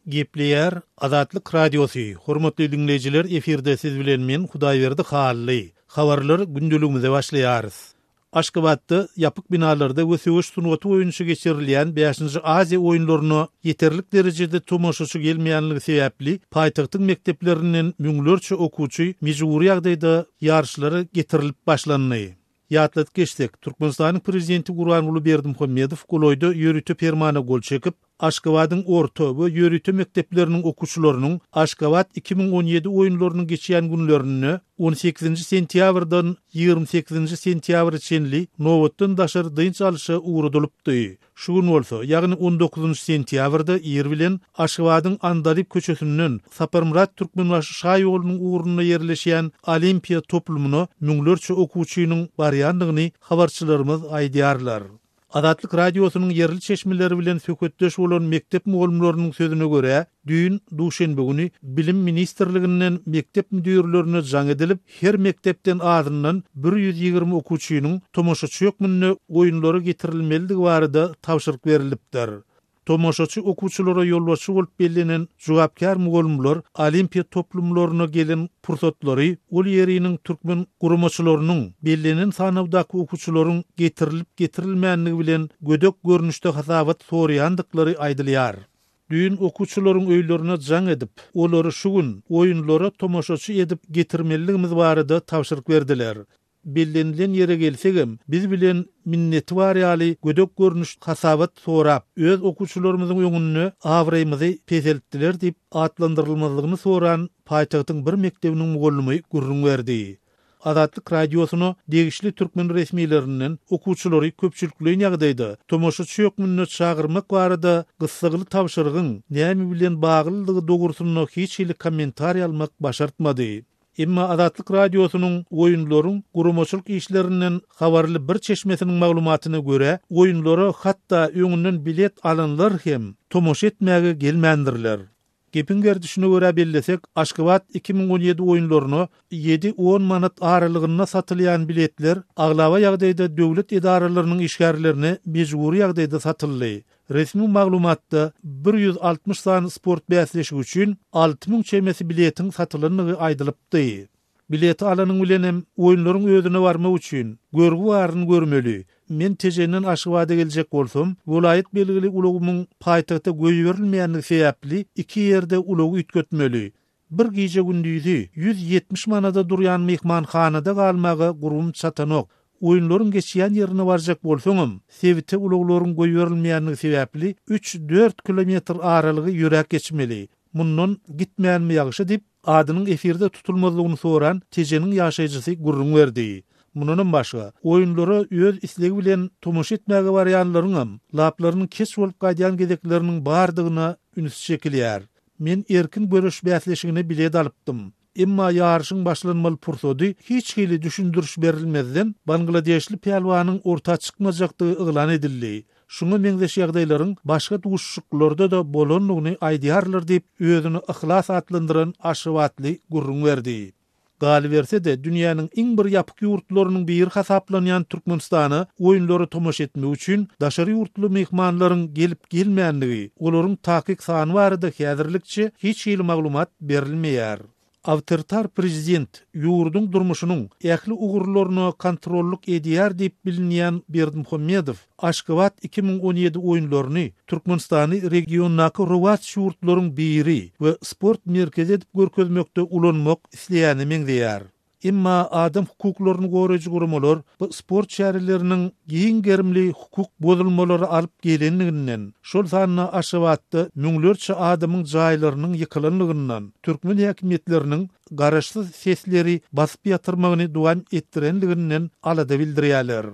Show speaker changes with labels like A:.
A: Gepleýär Azatlyk Radiosy, Hormatly diňleýjiler efirde siz bilen men Hudaýberdi Hally. Habarlar gündeligimize başlaýarys. Aşgabatda ýapyk binalarda we söweş sungaty boýunça geçirilýän bäşinji Aziýa oýunlaryna ýeterlik derejede tomaşaçy gelmeýänligi sebäpli paýtagtyň mekdeplerinden müňlerçe okuwçy mejbury ýagdaýda ýaryşlara getirilip başlandy. Ýatladyp geçsek, Türkmenistanyň Prezidenti Gurbanguly Berdimuhamedow golaýda ýörite permana gol çekip, Aşgabadyň orta we ýörite mekdepleriniň okuwçylarynyň Aşgabat 2017 oýunlarynyň geçýän günlerinde on sekizinji sentýabrdan 28-nji sentýabra çenli nobatdan daşary dynç alşa ugradylypdy. Şu gün bolsa, ýagny on dokuzynjy sentýabrda ir bilen Aşgabadyň Andalyp köçesinden Saparmyrat Türkmenbaşy şaýolunyň ugrunda ýerleşýän Olimpiýa toplumyna müňlerçe okuwçynyň barýandygyny habarçylarymyz aýdýarlar. Azatlyk Radiosynyň ýerli çeşmeleri bilen söhbetdeş bolan mekdep mugallymlarynyň sözüne görä, düýn, duşenbe güni Bilim ministrliginden mekdep müdirlerine jaň edilip, her mekdepden azyndan 120 okuwçynyň tomaşaçy hökmünde oýunlara getirilmelidigi barada tabşyryk berlipdir. Tomaşaçy okuwçylara ýolbaşçy bolup bellenen jogapkär mugallymlar Olimpiýa toplumlaryna gelen pursatlary ol ýeriniň türkmen guramaçylarynyň bellenen sanawdaky okuwçylaryň getirilip-getirilmändigi bilen gödek görnüşde hasabat soraýandyklary aýdylýar. Düýn okuwçylaryň öýlerine jaň edip, olary şu gün oýunlara tomaşaçy edip getirmelidigimiz barada tabşyryk berdiler. Bellenilen ýere gelsegem, biz bilen minneti bar ýaly gödek görnüş hasabat sorap, öz okuwçylarymyzyň öňünde abraýymyzy peseltdiler diýip, atlandyrylmazlygyny soran paýtagtyň bir mekdebiniň mugallymy gürrüň berdi. Azatlyk Radiosyna degişli türkmen resmilerinden okuwçylary köpçülikleýin ýagdaýda tomaşaçy hökmünde çagyrmak barada gyssagly tabşyrygyň näme bilen baglydygy dogrusynda hiç hili kommentariý almak başartmady. Emma Azatlyk Radiosynyň oýunlaryň guramaçylyk işlerinden habarly bir çeşmesiniň maglumatyna görä, oýunlara hatda öňünden bilet alanlar hem tomaşa etmäge gelmändirler. Gepiň gerdişine görä bellesek, Aşgabat 2017 oýunlaryna ýedi-on manat aralygynda satylýan biletler aglaba ýagdaýda döwlet edaralarynyň işgärlerine mejbury ýagdaýda satyldy. Resmi maglumatda 160 sany sport bäsleşigi üçin 6000 çemesi biletiň satylandygy aýdylypdy. Bileti alanyň bilenem oýunlaryň özüne barmak üçin görgi baryny görmeli. Men Tejenden Aşgabada geljek bolsam, welaýat belgili ulagymyň paýtagta goýberilmeýändigi sebäpli iki ýerde ulagy üýtgetmeli. Bir gije-gündizi 170 manada durýan myhmanhanada galmaga gurbum çatanok. Oýunlaryň geçýän ýerine barjak bolsaňam, sebite ulaglaryň goýberilmeýändigi sebäpli üç-dört kilometr aralygy ýöräp geçmeli. Mundan gitmänmi ýagşy diýip, adynyň efirde tutulmazlygyny soran Tejeniň ýaşaýjysy gürrüň berdi. Mundanam başga, oýunlara öz islegi bilen tomaşa etmäge barýanlaryňam laplarynyň keç bolup gaýdýan gezekleriniň bardygyna üns çekilýär. Men erkin göreş bäsleşigine bilet alypdym. Emma ýaryşyň başlanmaly pursady hiç hili düşündiriş berilmezden bangladeşli pälwanyň orta çykmajakdygy yglan edildi. Şuňa meňzeş ýagdaýlaryň başga duşuşyklarda-da bolandygyny aýdýarlar diýip, özüni Yhlas atlandyran aşgabatly gürrüň berdi. Galyberse-de, dünýäniň iň bir ýapyk ýurtlarynyň biri hasaplanýan Türkmenistana oýunlara tomaşa etmek üçin daşary ýurtly myhmanlaryň gelip-gelmändigi, olaryň takyk sany barada häzirlikçe hiç hili maglumat berilmeýär. Awtoritar prezident ýurduň durmuşynyň ähli ugurlaryna kontrollyk edýär diýip bilinýän Berdimuhamedow Aşgabat 2017 oýunlaryny Türkmenistany regiondaky rowaç ýurtlaryň biri we sport merkezi edip görkezmekde ulanmak isleýäne meňzeýär. Emma adam hukuklaryny goraýjy guramalar bu sport çäreleriniň giň gerimli hukuk bozulmalara alyp gelendiginden, şol sanda Aşgabatda müňlerçe adamyň jaýlarynyň ýykylanlygyndan, türkmen häkimiýetleriniň garaşsyz sesleri basyp ýatyrmagyny dowam etdirenliginden alada bildirýärler.